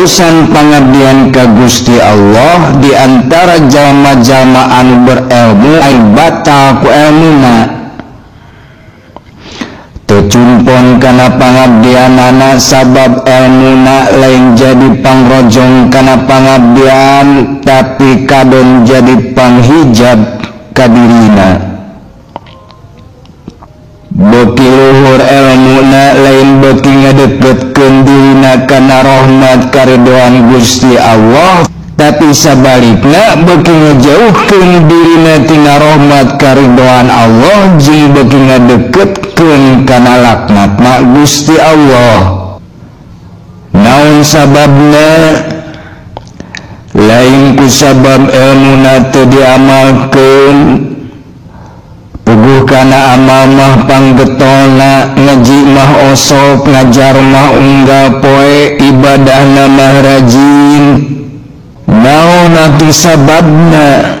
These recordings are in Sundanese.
urusan pangabdian ka Gusti Allah di antara jalma-jalma anu berilmu aya batal ku elmuna teu cumpon kana pangabdianana sabab elmuna lain jadi pangrojong kana pangabdian tapi kadon jadi panghijab ka dirina. Beuki luhur elmuna lain beuki ngadeketkeun dirina kana rahmat karidhoan Gusti Allah tapi sabalikna beuki ngajauhkeun dirina tina rahmat karidhoan Allah jeung beuki ngadeketkeun kana laknatna Gusti Allah. Naon sababna? Lain ku sabab elmuna teu diamalkeun. Puguh kana amal mah panggetolna, ngaji mah osok, ngajar mah unggal poe, ibadahna mah rajin. Naon atuh sababna?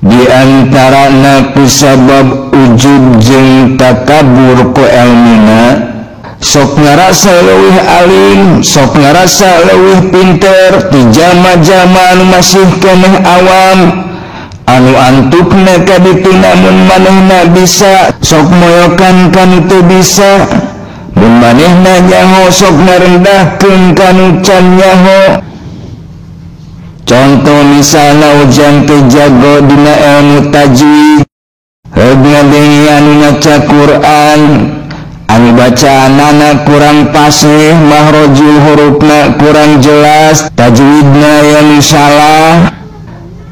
Di antarana ku sabab ujub jeung takabur ku elmuna. Sok ngarasa leuwih alim, sok ngarasa leuwih pinter ti jalma-jalma anu masih keneh awam. Anu antukna ka ditu namun manehna bisa sok moyokan kanu teu bisa, mun manehna nyaho sok ngarendahkeun kanu can nyaho. Contoh misalna ujang teu jago dina ilmu tajwid, heug ngadenge anu maca Quran, anu bacaanana kurang fasih, mahrojul hurufna kurang jelas, tajwidna yang salah.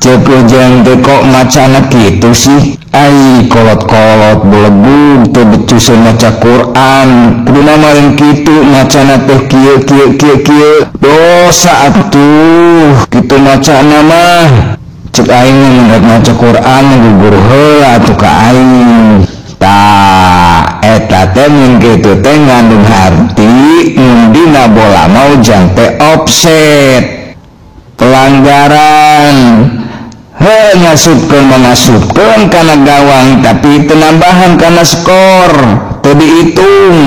Cek ujang teh kok macana kitu sih, ai kolot-kolot belegug teu becuseun maca Quran, kuduna mah kitu macana teh kieu kieu kieu kieu, dosa atuh kitu macana mah. Cek aing mun rek maca Quran gugur heula atuh ka aing. Tah eta teh mun kitu teh ngandung harti mun dina bola mah ujang teh offset pelanggaran. Heuh ngasupkeun mengasupkeun kana gawang tapi penambahan kana skor teu diitung.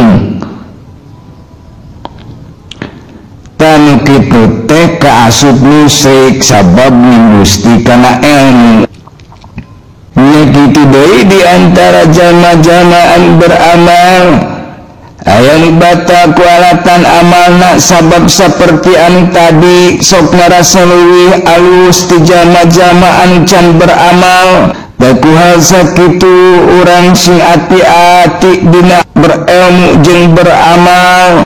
Tanu kitu teh kaasup musyrik sabab Gusti kana ilmu. Nya kitu deui di antara jalma-jalma anu beramal aya nu batal ku alatan amalna sabab saperti anu tadi sok ngarasa leuwih alus ti jalma-jalma anu can beramal. Da ku hal sakitu urang sing ati-ati dina berilmu jeung beramal,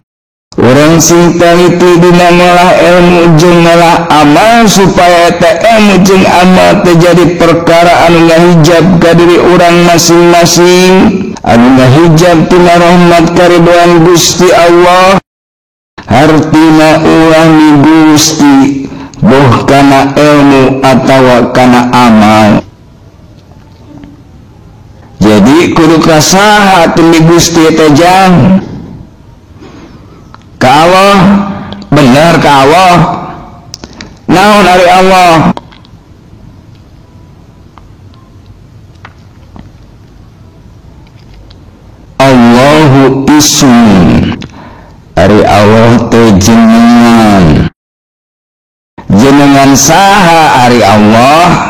urang sing taliti dina ngolah ilmu jeung ngolah amal supaya eta ilmu jeung amal teh jadi perkara anu ngahijab ka diri urang masing-masing, anu ngahijab tina rahmat karidhoan Gusti Allah. Hartina urang di Gusti boh kana ilmu atawa kana amal. Jadi kudu kasaha teu di Gusti teh jang? Ka Allah, bener ka Allah. Naon ari Allah? Allahu ismun, ari Allah teh jenengan. Jenengan saha ari Allah?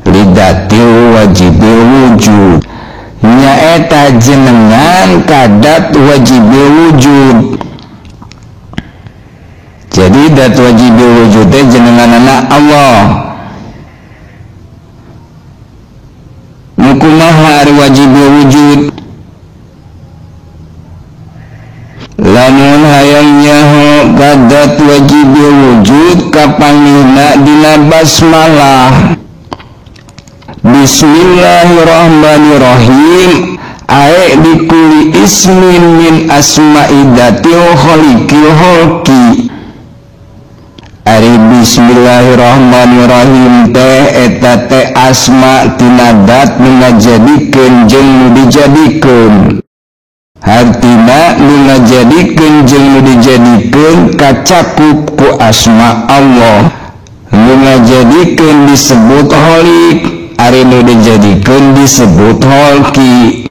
Lidatil wajibil wujud, nyaeta jenengan kadat wajibil wujud. Jadi dat wajibil wujud teh jenenganana Allah. Nu kumaha ari wajibil wujud? Lamun hayang nyaho kadat wajibil wujud kapanggihna dina basmalah. Bismillahirrahmanirrahim. Ae dikuli ismin min asma'idatil khaliqil holki. Ari bismillahirrahmanirrahim teh eta teh asma tina dat nu ngajadikeun jeung nu dijadikeun. Hartina nu ngajadikeun jeung nu dijadikeun kacakup ku asma Allah. Nu ngajadikeun disebut khaliq, ari nu dijadikeun disebut holki.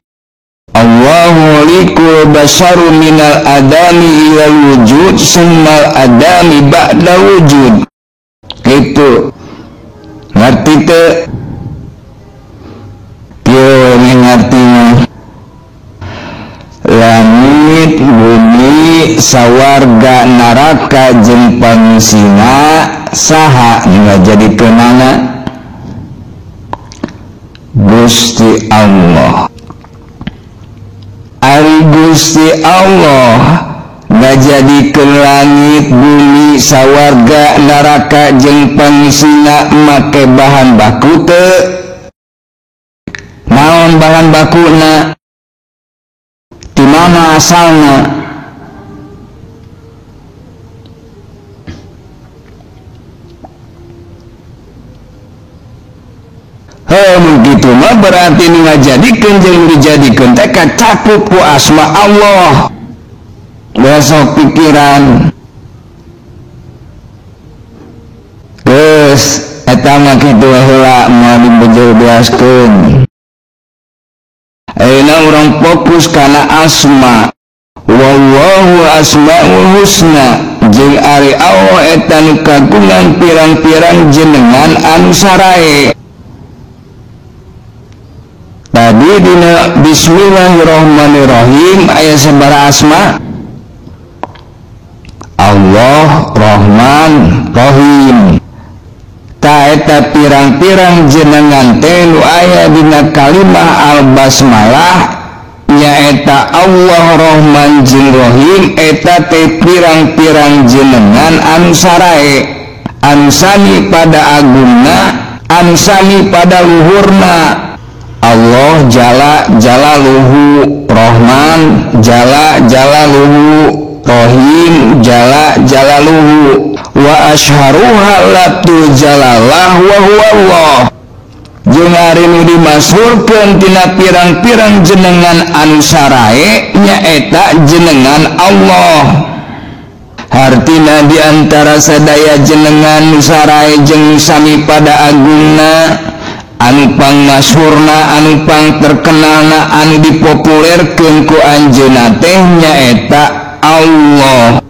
Allahu likul basaru minal adami ilal wujud summal adami ba'da wujud. Gitu. Ngerti teu? Kieu ngarti. Langit, bumi, sawarga, neraka jeung pangsina saha nu ngajadikeunana? Gusti Allah. Ari Gusti Allah ngajadikeun langit, bumi, sawarga, neraka jeung pangsina make bahan baku teu? Naon bahan bakuna? Di mana asalna? Heuh, gitu mah berarti nu ngajadikeun jeung dijadikeun teh kacakup ku asma Allah. Besok pikiran. Geus eta mah kitu heula moal dibejelaskeun. Ayeuna urang fokus kana asma. Wallahu asmaul husna jeung ari Allah eta nu kagungan pirang-pirang jenengan anu sarae. Tadi dina bismillahirrahmanirrahim aya sabaraha asma? Allah, Rahman, Rahim. Ta eta pirang-pirang jenengan teh nu aya dina kalimah al-basmalah nyaeta Allah, Rahman jeung Rahim eta teh pirang-pirang jenengan anu sarae, anu sami pada agungna, anu sami pada luhurna. Allah jala jalaluhu, Rahman jala jalaluhu, Rahim jala jalaluhu. Wa asharuha labdu jalalah wa huwa Allah. Jeung ari nu dimasyhurkeun tina pirang-pirang jenengan anu sarae nyaeta jenengan Allah. Hartina di antara sadaya jenengan nu sarae jeung sami pada agungna, anu pangmasyhurna, anu pangterkenalna, anu dipopulerkeun ku anjeunna teh nyaeta Allah.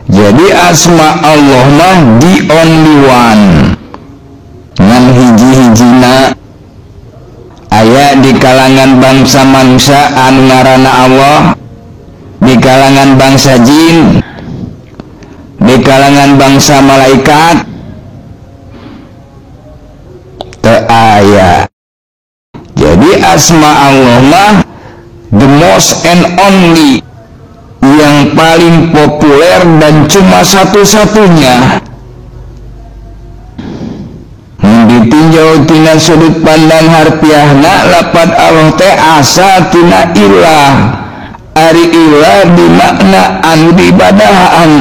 Jadi asma Allah mah the only one. Ngan hiji-hijina aya di kalangan bangsa manusia anu ngaranna Allah, di kalangan bangsa jin, di kalangan bangsa malaikat teu aya. Jadi asma Allah mah the most and only, yang paling populer dan cuma satu-satunya. Ditinjau tina sudut pandang harfiahna lapat Allah teh asa tina ilah. Ari ilah dimakna anu diibadahan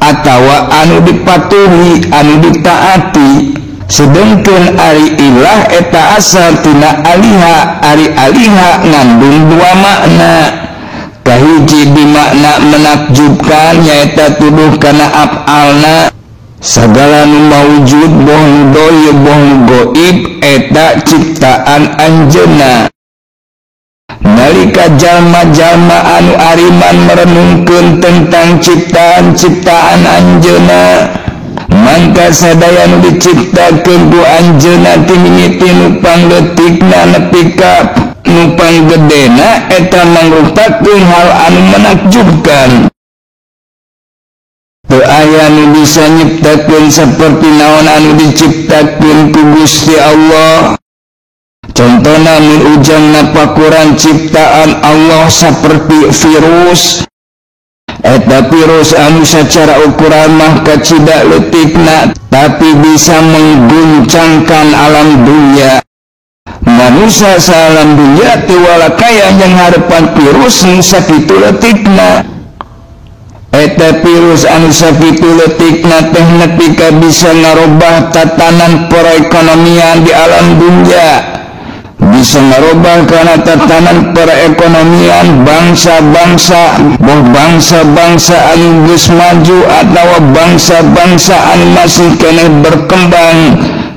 atawa anu dipatuhi, anu ditaati. Sedengkeun ari ilah eta asal tina aliha. Ari aliha ngandung dua makna. Kahiji dimakna menakjubkan nyaeta tuduh kana af'alna. Sagala nu maujud boh nu dohir boh nu goib eta ciptaan anjeunna. Nalika jalma-jalma anu ariman merenungkeun tentang ciptaan-ciptaan anjeunna, mangka sadaya nu diciptakeun ku anjeunna ti mimiti nu pangleutikna nepi ka nu panggedena eta mangrupakeun hal anu menakjubkan. Teu aya nu bisa nyiptakeun saperti naon anu diciptakeun ku Gusti Allah. Contona mun ujang napakuran ciptaan Allah saperti virus. Eta virus anu secara ukuran mah kacida leutikna tapi bisa mengguncangkan alam dunia. Manusia salam dunia teu walakaya yang harapan virus nu sakitu leutikna. Eta virus anu sakitu leutikna teh nepi ka bisa ngarobah tatanan perekonomian di alam dunia, bisa ngarobah kana tatanan perekonomian bangsa-bangsa, boh bangsa-bangsa anu geus maju atawa bangsa-bangsa anu masih keneh berkembang,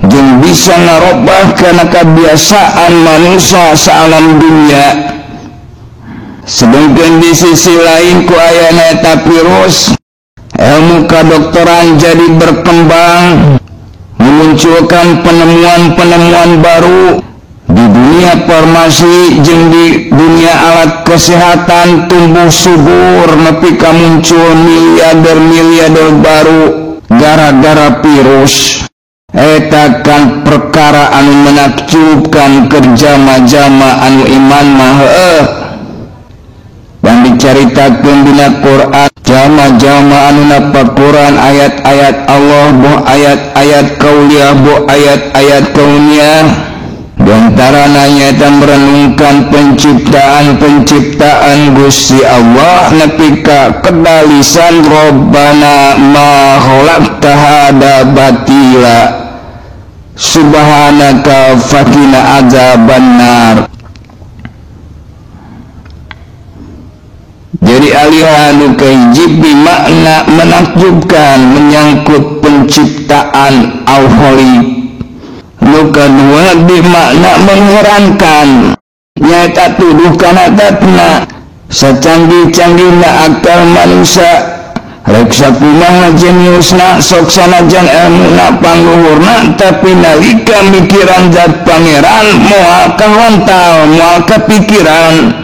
Jeung bisa ngarobah kana kebiasaan manusia saalam dunia. Sedangkan di sisi lain ku ayana eta virus, ilmu kedokteran jadi berkembang, memunculkan penemuan-penemuan baru di dunia farmasi jeung di dunia alat kesehatan tumbuh subur nepi ka muncul miliarder-miliarder baru gara-gara virus. Eta kan perkara anu menakjubkan keur jama-jama anu iman mah heueuh. Dan dicaritakeun dina Quran jama-jama anu napakuran ayat-ayat Allah boh ayat-ayat kauliah boh ayat-ayat kauniyah, diantarana nyaeta merenungkan penciptaan-penciptaan Gusti Allah nepi ka kedalisan Robbana ma khalaqta hada batila subhanaka faqina adzabannar. Jadi alihan nu kahiji makna menakjubkan menyangkut penciptaan al-Khaliq. Nu kadua dimakna mengherankan nyaeta tuduh kana datna sacanggih-canggihna akal manusia rek sakumaha jeniusna sok sanajan elmuna pangluhurna tapi nalika mikiran zat pangeran moal kahontal moal kapikiran.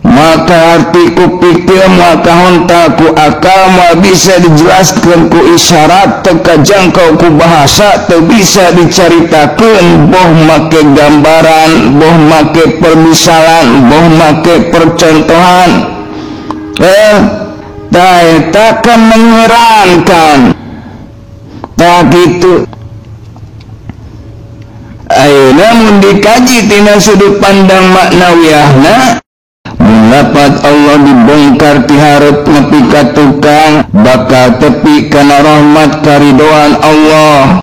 Maka arti ku pikir moal kahontal ku akal moal bisa dijelaskan ku isyarat teu kajangkau ku bahasa teu bisa dicaritakeun boh make gambaran boh make permisalan boh make percontohan. Tah eta kan mengherankan. Tah kitu ayeuna mun dikaji tina sudut pandang maknawiyahna, lapat Allah dibongkar ti hareup nepi ka tukang bakal tepi kana rahmat karidoan Allah.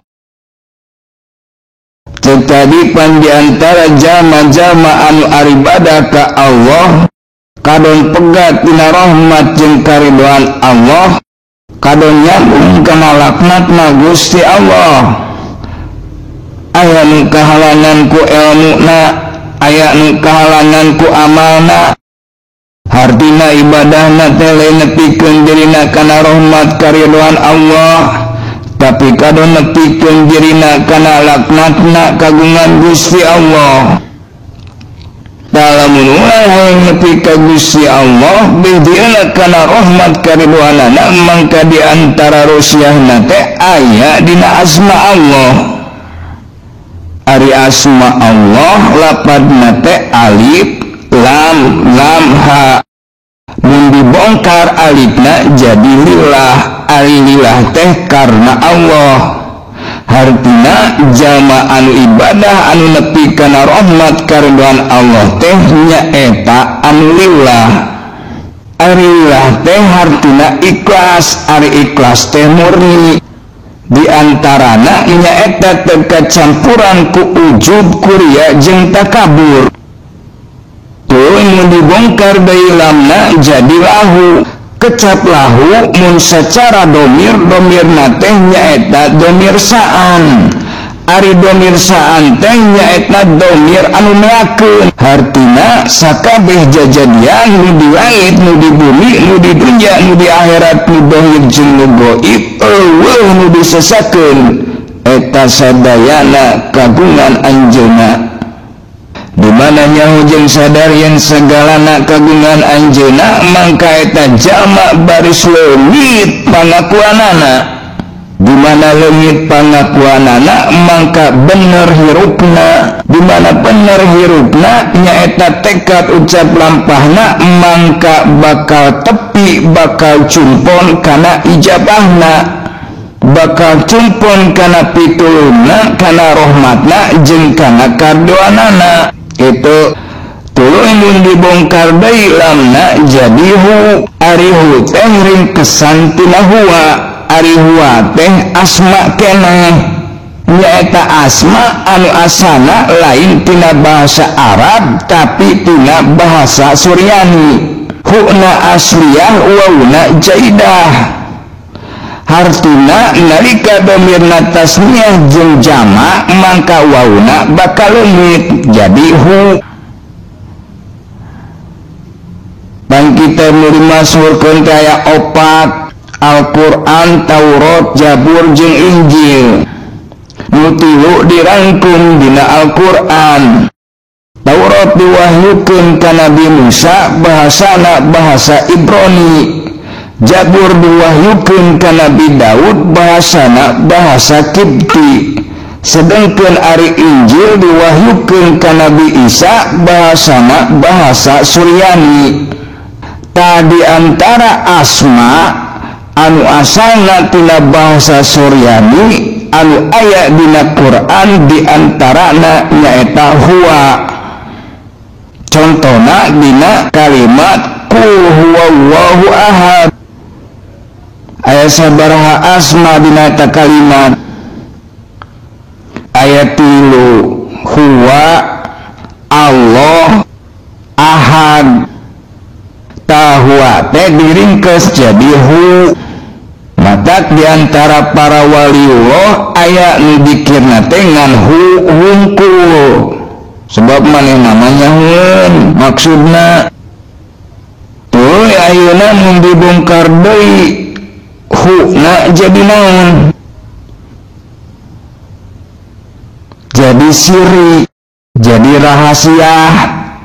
Ceuk tadi pan di antara jama-jama anu aribadah ka Allah kadon pegat tina rahmat jeung karidoan Allah, kadon nyambung kana laknatna Gusti Allah. Aya nu kahalangan ku elmuna, aya nu kahalangan ku amalna. Hartina ibadahna teh lain nepikeun dirina kana rahmat karidoan Allah, tapi kadon nepikeun dirina kana laknatna kagungan Gusti Allah. Lamun urang hayang nepi ka Gusti Allah beudeuna kana rahmat karidoanana, mangka di antara rusiahna teh aya dina asma Allah. Ari asma Allah lapadna teh alif lam lam ha. Mun dibongkar alifna jadi lillah. Ari lillah teh karena Allah. Hartina jama anu ibadah anu nepi kana rahmat karidoan Allah teh nyaeta anu lillah. Ari lillah teh hartina ikhlas. Ari ikhlas teh murni. Di antarana nyaeta teu kacampuran ku ujub kuria jeung takabur. Mun dibongkar deui lamna jadi lahu. Kecap lahu mun secara domir, domirna teh nyaeta domir saan. Ari domir saan teh nyaeta domir anu meakeun. Hartina sakabeh jajadian nu di langit, nu di bumi, nu di dunya, nu di akhirat, nu dohir jeung nu gaib, eueuh nu disesakeun eta sadayana kagungan anjeunna. Di mana nyaho jeung sadar yen sagalana kagungan anjeunna, mangka eta jalma baris leungit pangakuanana. Di mana leungit pangakuanana, mangka bener hirupna. Di mana bener hirupna nyaeta tekad ucap lampahna, mangka bakal tepi bakal cumpon kana ijabahna, bakal cumpon kana pitulungna, kana rahmatna jeung kana kardoanana. Itu tuluy mun dibongkar deui lamna jadi hu. Ari hu teh ringkesan tina huwa. Ari huwa teh asma keneh, nyaeta asma anu asana lain tina bahasa Arab tapi tina bahasa Suryani. Huna asliyah wauna jaidah. Hartina nalika domirna tasniah jeung jama mangka wauna bakal leungit jadi hu. Pan kita nu dimasyhurkeun teh aya opat, Al-Qur'an, Taurat, Zabur jeung Injil. Nu tilu dirangkum dina Al-Qur'an. Taurat diwahyukeun ka Nabi Musa bahasana bahasa Ibrani. Zabur diwahyukeun ka Nabi Daud bahasana bahasa Kipti. Sedangkan ari Injil diwahyukeun ka Nabi Isa bahasana bahasa Suryani. Tadi antara asma anu asalna tina bahasa Suryani anu aya dina Quran di antarana nyaeta huwa. Contona dina kalimat qul huwallahu ahad. Aya sabaraha asma dina eta kalimat? Aya 3, huwa, Allah, ahad. Tahuwa teh diringkes jadi hu. Matak diantara para waliullah aya nu dikirna teh ngan hu hungkul. Sebab maneh namanya hun maksudna. Tuluy ayeuna mun dibongkar deui hu na jadi naon? Jadi siri, jadi rahasia.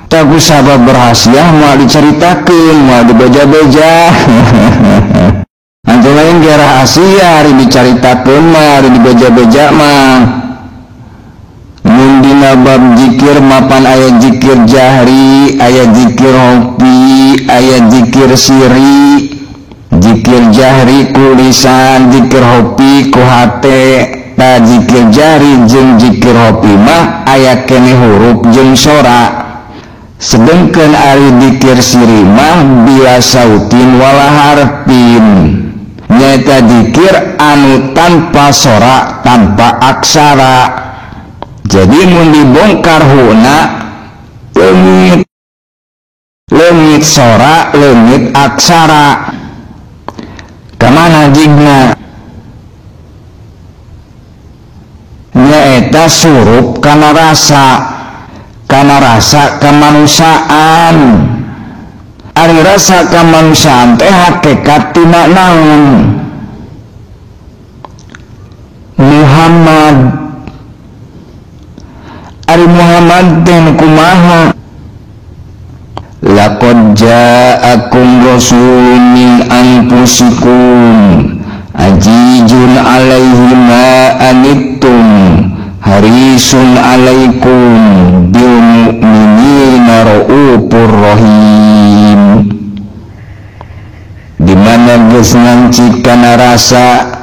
Taku sabab rahasia moal dicaritakeun, moal dibeja-beja. Antu lain ge rahasia ari dicaritakeun mah, ari dibeja-beja mah. Mun dina bab zikir mapan aya zikir jahri, aya zikir hopi, aya zikir siri. Zikir jahri ku lisan, zikir hopi ku hate. Ta zikir jahri jeung zikir hopi mah aya keneh huruf jeung sora. Sedengkeun ari zikir siri mah bila sautin wala harfin. Nyaeta zikir anu tanpa sora, tanpa aksara. Jadi mun dibongkar huna leungit, leungit sora, leungit aksara. Kamana jigna? Nyaeta surup kana rasa, kana rasa kemanusiaan. Ari rasa kemanusiaan teh hakikat tina naon? Muhammad. Ari Muhammad teh kumaha? Laqad ja'akum rasulun min anfusikum azizun alaihi ma anittum harisun alaikum bil mu'minina raufur rahim. Di mana geus ngancik kana rasa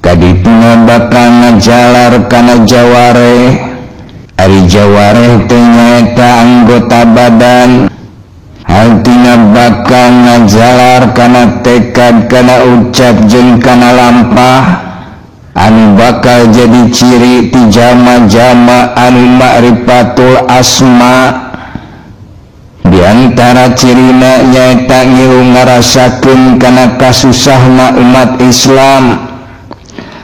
kadituna bakal ngajalar kana jawareh. Ari jawareh teh nyaeta anggota badan. Hartina bakal ngajalar kana tekad, kana ucap jeung kana lampah anu bakal jadi ciri ti jama-jama anu ma'rifatul asma. Di antara cirina nyaeta ngilu ngarasakeun kana kasusahna umat Islam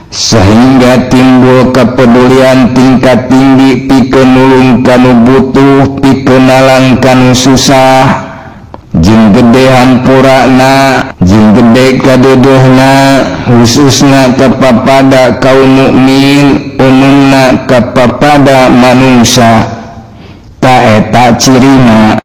sehingga timbul kepedulian tingkat tinggi pikeun nulung kanu butuh, pikeun nalang kanu susah. Jeung gede hampurana, jeung gede kadodohna, khususna kepapada kaum mukmin, umumna kepapada manusia. Ta eta cirina.